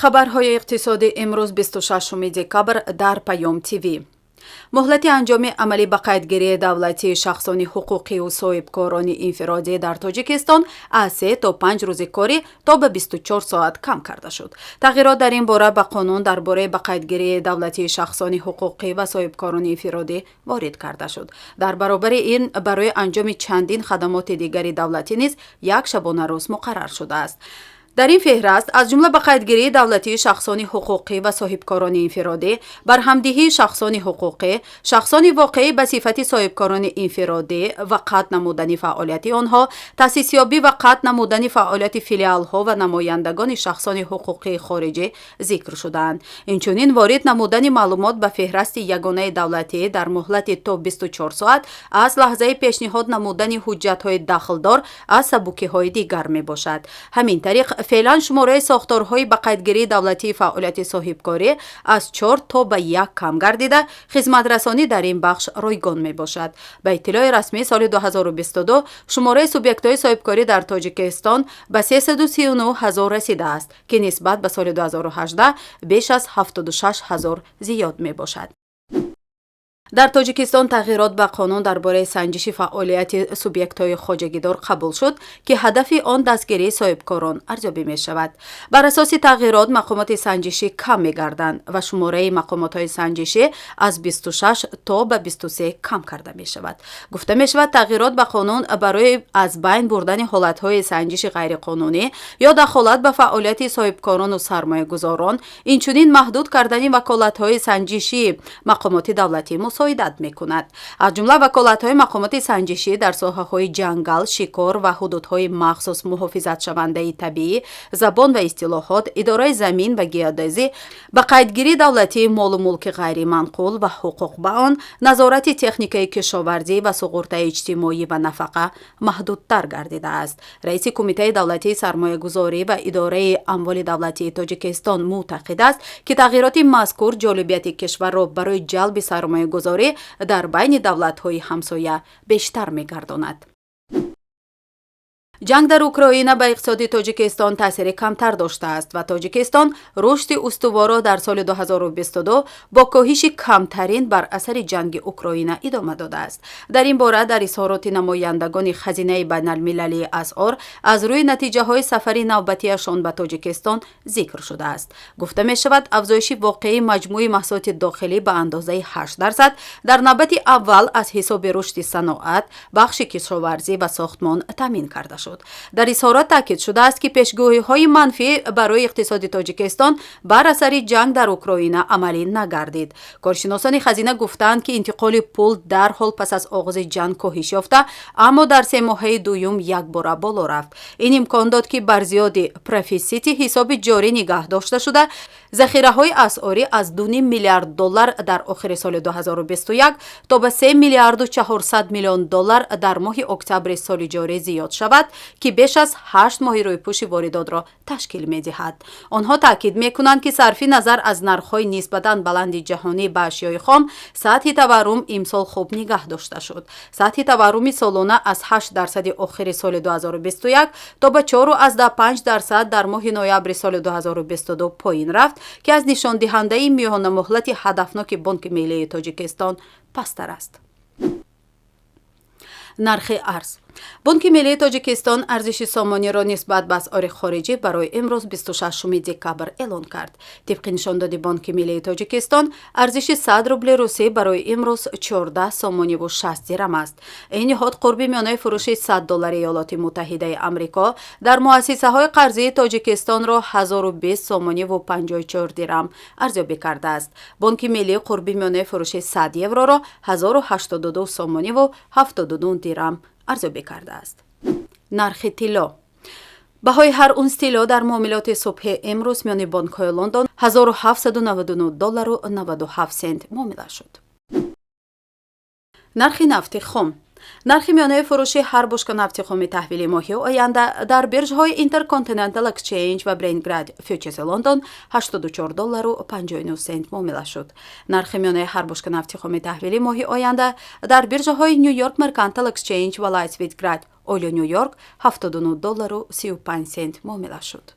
Хабарҳои иқтисодӣ имрӯз, 26 декабр, дар Паём ТВ. Муҳлати анҷоми амали ба қайдгирии давлатии шахсони ҳуқуқию соҳибкорони инфиродӣ дар Тоҷикистон аз 3 то 5 рӯзи корӣ то ба 24 соат кам карда шуд. Тағйирот дар ин бора ба қонун дар бораи ба қайдгирии давлатии шахсони ҳуқуқӣ ва соҳибкорони инфиродӣ ворид карда шуд. Дар баробари ин, барои анҷоми чандин хадамоти дигари давлатӣ низ як шабонарӯз муқаррар шудааст. Дар ин феҳраст, аз ҷумла ба қайдгирии давлатии шахсони ҳуқуқӣ ва соҳибкорони инфиродӣ, барҳамдиҳии шахсони ҳуқуқӣ, шахсони воқеӣ ба сифати соҳибкорони инфиродӣ ва қатъ намудани фаъолияти онҳо, таъсисёбӣ ва қатъ намудани фаъолияти филиалҳо ва намояндагони шахсони ҳуқуқии хориҷӣ зикр шудаанд. Инчунин, ворид намудани маълумот ба феҳрасти ягонаи давлатӣ дар муҳлати то 24 соат аз лаҳзаи пешниҳод намудани ҳуҷҷатҳои дахлдор аз сабукиҳои дигар мебошад. Ҳамин тариқ, феълан шумораи сохторҳои ба қайдгирии давлатии фаъолияти соҳибкорӣ аз чор то ба як кам гардида, хизматрасонӣ дар ин бахш ройгон мебошад. Ба иттилои расмӣ, соли 2022 шумораи субъектҳои соҳибкорӣ дар Тоҷикистон ба 339 ҳазор расидааст, ки нисбат ба соли 2018 беш аз 76 ҳазор зиёд мебошад. Дар Тоҷикистон тағйирот ба қонун дар бораи санҷиши фаъолияти субъектҳои хоҷагидор қабул шуд, ки ҳадафи он дастгирии соҳибкорон арзёбӣ мешавад. Бар асоси тағйирот, мақомоти санҷишӣ кам мегарданд ва шумораи мақомотҳои санҷишӣ аз 26 то ба 23 кам карда мешавад. Гуфта мешавад, тағйирот ба қонун барои аз байн бурдани ҳолатҳои санҷиши ғайриқонунӣ ё дахолат ба фаъолияти соҳибкорону сармоягузорон, инчунин маҳдуд кардани ваколатҳои санҷишии мақомоти давлатӣ мусоидат мекунад. Аз ҷумла, ваколатҳои мақомоти санҷишӣ дар соҳаҳои ҷангал, шикор ва ҳудудҳои махсус муҳофизатшавандаи табиӣ, забон ва истилоҳот, идораи замин ва геодезӣ, ба қайдгирии давлатии молу мулки ғайриманқул ва ҳуқуқ ба он, назорати техникаи кишоварзӣ ва суғуртаи иҷтимоӣ ва нафақа маҳдудтар гардидааст. Раиси Кумитаи давлатии сармоягузорӣ ва идораи амволи давлатии Тоҷикистон мӯътақид аст, ки тағйироти мазкур ҷолибияти кишварро барои ҷалби сармоягузорӣ дар байни давлатҳои ҳамсоя бештар мегардонад. Ҷанг дар Украина ба иқтисоди Тоҷикистон таъсири камтар доштааст ва Тоҷикистон рушди устуворро дар соли 2022 бо коҳиши камтарин бар асари ҷанги Украина идома додааст. Дар ин бора дар изҳороти намояндагони Хазинаи байналмилалии асъор аз рӯи натиҷаҳои сафари навбатиашон ба Тоҷикистон зикр шудааст. Гуфта мешавад, афзоиши воқеии маҷмӯи маҳсулоти дохилӣ ба андозаи 8% дар навбати аввал аз ҳисоби рушди саноат, бахши кишоварзӣ ва сохтмон таъмин карда шуд. Дар изҳорот таъкид шудааст, ки пешгӯиҳои манфӣ барои иқтисоди Тоҷикистон бар асари ҷанг дар Украина амалӣ нагардид. Коршиносони хазина гуфтаанд, ки интиқоли пул дарҳол пас аз оғози ҷанг коҳиш ёфта, аммо дар семоҳаи дуюм якбора боло рафт. Ин имкон дод, ки бар зиёди профитсити ҳисоби ҷорӣ нигаҳ дошта шуда, захираҳои асъорӣ аз 2,5 миллиард доллар дар охири соли 2021 то ба 3 миллиарду 400 миллион доллар дар моҳи октябри соли ҷорӣ зиёд шавад, ки беш аз 8 моҳи рӯйпӯши воридотро ташкил медиҳад. Онҳо таъкид мекунанд, ки сарфи назар аз нархҳои нисбатан баланди ҷаҳонӣ ба ашёи хом, сатҳи таваррум имсол хуб нигаҳ дошта шуд. Сатҳи таварруми солона аз 8 дарсади охири соли 2021 то ба 4,5% дар моҳи ноябри соли 2022 поин рафт, ки аз нишондиҳандаи миёнамуҳлати ҳадафноки Бонки миллии Тоҷикистон пасттар аст. Нархи арз. Бонки миллии Тоҷикистон арзиши сомониро нисбат ба асъори хориҷӣ барои имрӯз, 26 декабр, эълон кард. Тибқи нишондоди Бонки миллии Тоҷикистон, арзиши 100 рубли русӣ барои имрӯз 14 сомониву 60 дирам аст. Ин ниҳод қурби миёнаи фурӯши 100 доллари Иёлоти Муттаҳидаи Амрико дар муассисаҳои қарзии Тоҷикистонро 1020 сомониву 54 дирам арзёбӣ кардааст. Бонки миллӣ қурби миёнаи фурӯши 100 евроро 1082 сомониву 72 дирам арзёбӣ кардааст. Нархи тилло. Баҳои ҳар унс тилло дар муомилоти субҳи имрӯз миёни бонкҳои Лондон 1799 доллару 97 сент муомила шуд. Нархи нафти хом. Нархи миёнаи фурӯши ҳар бушка нафти хоми таҳвили моҳи оянда дар биржаҳои Intercontinental Exchange ва Brent Grade Futures Лондон 84 доллару 59 сент муомила шуд. Нархи миёнаи ҳар бушка нафти хоми таҳвили моҳи оянда дар биржаҳои New York Mercantile Exchange ва Light Sweet Crude Oil Ню Йорк 79 доллару 35 сент муомила шуд.